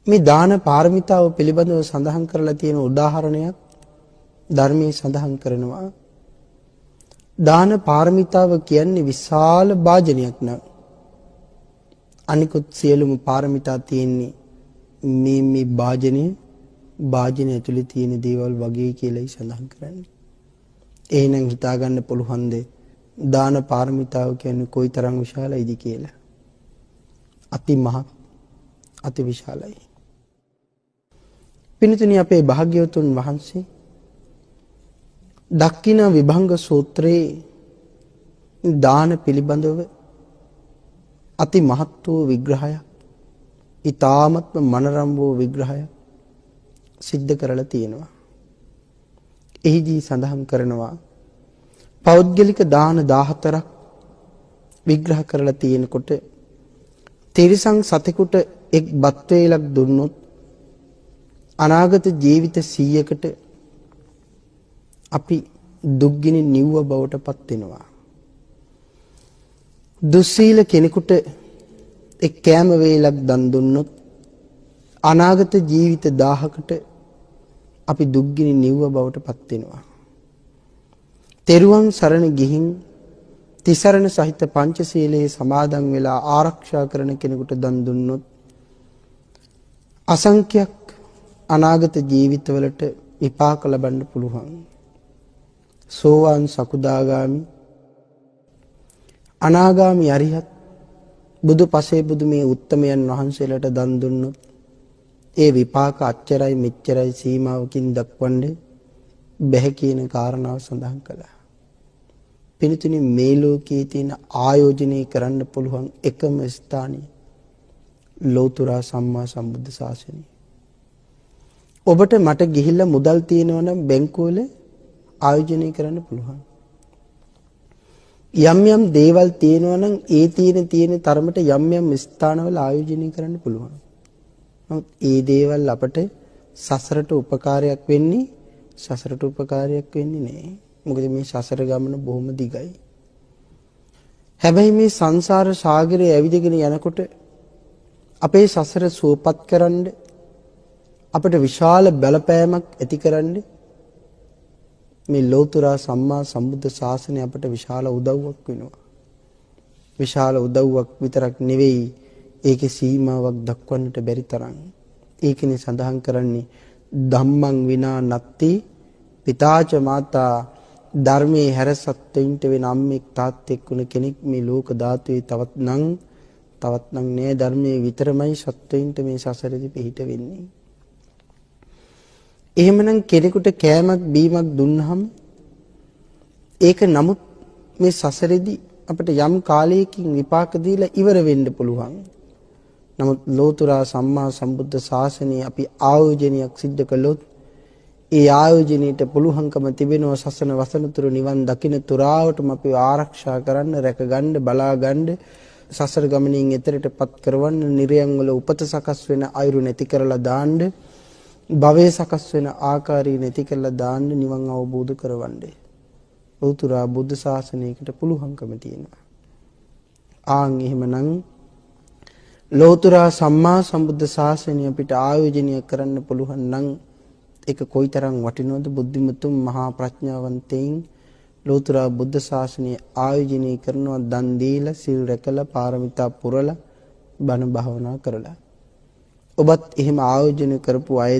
මේ දාන පාරමිතාව පිළිබඳව සඳහන් කරලා තියෙන උදාහරණයක් ධර්මයේ සඳහන් කරනවා. දාන පාරමිතාව කියන්නේ විශාල භාජනයක් නං. අනිකුත් සියලුම පාරමිතා තියෙන්නේ මේ මේ භාජනය භාජනය ඇතුලේ තියෙන දේවල් වගේ කියලායි සඳහන් කරන්නේ. එහෙනම් හිතා ගන්න පුළුවන්ද දාන පාරමිතාව කියන්නේ කොයිතරම් විශාලයිද කියලා? අති මහත් අති විශාලයි. පින්තුනි, අපේ භාග්‍යවතුන් වහන්සේ දක්ඛින විභංග සූත්‍රයේ දාන පිළිබඳව අති මහත් වූ විග්‍රහයක්, ඊ타මත්ම මනරම් වූ විග්‍රහයක් සිද්ධ කරලා තියෙනවා. එහිදී සඳහන් කරනවා පෞද්ගලික දාන 14ක් විග්‍රහ කරලා තියෙනකොට තිරිසන් සතෙකුට එක් බත් වේලක් දුන්නොත් අනාගත ජීවිත 100කට අපි දුක්ගිනි නිව්ව බවට පත් වෙනවා. දුස්සීල කෙනෙකුට එක් කෑම වේලක් දන් දුන්නොත් අනාගත ජීවිත 1000කට අපි දුක්ගිනි නිව්ව බවට පත් වෙනවා. තෙරුවන් සරණ ගිහින් තිසරණ සහිත පංචශීලයේ සමාදන් වෙලා ආරක්ෂා කරන කෙනෙකුට දන් දුන්නොත් අසංඛ්‍යයක් අනාගත ජීවිතවලට විපාක ලබන්න පුළුවන්. සෝවාන්, සකුදාගාමි, අනාගාමි, අරිහත්, බුදු, පසේ බුදු මේ උත්තමයන් වහන්සේලාට දන් දුන්නොත් ඒ විපාක අච්චරයි මෙච්චරයි සීමාවකින් දක්වන්න බැහැ කියන කාරණාව සඳහන් කළා. පින්තුනි, මේ ලෝකයේ තියෙන ආයෝජනය කරන්න පුළුවන් එකම ස්ථානය ලෞතර සම්මා සම්බුද්ධ ශාසනය. ඔබට මට ගිහිල්ලා මුදල් තියෙනවා නම් බැංකුවල ආයෝජනය කරන්න පුළුවන්. යම් යම් දේවල් තියෙනවා නම් ඒ තියෙන තියෙන තරමට යම් යම් ස්ථානවල ආයෝජනය කරන්න පුළුවන්. නමුත් ඒ දේවල් අපට සසරට උපකාරයක් වෙන්නේ සසරට උපකාරයක් වෙන්නේ නෑ. මොකද මේ සසර ගමන බොහොම දිගයි. හැබැයි මේ සංසාර සාගරයේ ඇවිදගෙන යනකොට අපේ සසර සුවපත් කරන්න, අපට විශාල බලපෑමක් ඇති කරන්න මේ ලෞතර සම්මා සම්බුද්ධ ශාසනය අපට විශාල උදව්වක් වෙනවා. විශාල උදව්වක් විතරක් නෙවෙයි, ඒකේ සීමාවක් දක්වන්නට බැරි තරම්. ඒකනේ සඳහන් කරන්නේ ධම්මං විනා නත්ති පිතාච මාතා. ධර්මයේ හැර සත්වයින්ට වෙන අම්මෙක් තාත්තෙක් වුණ කෙනෙක් මේ ලෝක ධාතුවේ තවත් නම් තවත් නම් නෑ. ධර්මයේ විතරමයි සත්වයින්ට මේ සසරේදී පිහිට වෙන්නේ. එහෙමනම් කෙනෙකුට කෑමක් බීමක් දුන්නාම ඒක නමුත් මේ සසරේදී අපිට යම් කාලයකින් විපාක දීලා ඉවර වෙන්න පුළුවන්. නමුත් ලෝතර සම්මා සම්බුද්ධ ශාසනය අපි ආයෝජනයක් සිද්ධ කළොත් ඒ ආයෝජනයට පුළුවන්කම තිබෙනවා සසන වසනතුරු නිවන් දකින තුරාවටම අපි ආරක්ෂා කරන්න, රැකගන්න, බලාගන්න, සසර ගමනින් එතරටපත් කරවන්න, නිරයන් වල උපත සකස් වෙන අයුරු නැති කරලා දාන්න, භවය සකස් වෙන ආකාරය නැති කරලා දාන්න, නිවන් අවබෝධ කරවන්න. ලෝතර බුද්ධ ශාසනයකට පුළුවන්කම තියෙනවා. ආන් එහෙමනම් ලෝතර සම්මා සම්බුද්ධ ශාසනය අපිට ආයෝජනය කරන්න පුළුවන් නම් ඒක කොයිතරම් වටිනවද? බුද්ධිමතුන් මහා ප්‍රඥාවන්තයින් ලෝතර බුද්ධ ශාසනය ආයෝජනය කරනවා දන් දීලා, සිල් රැකලා, පාරමිතා පුරලා, බණ භාවනා කරලා. ඔබත් එහෙම ආයෝජන කරපු අයද?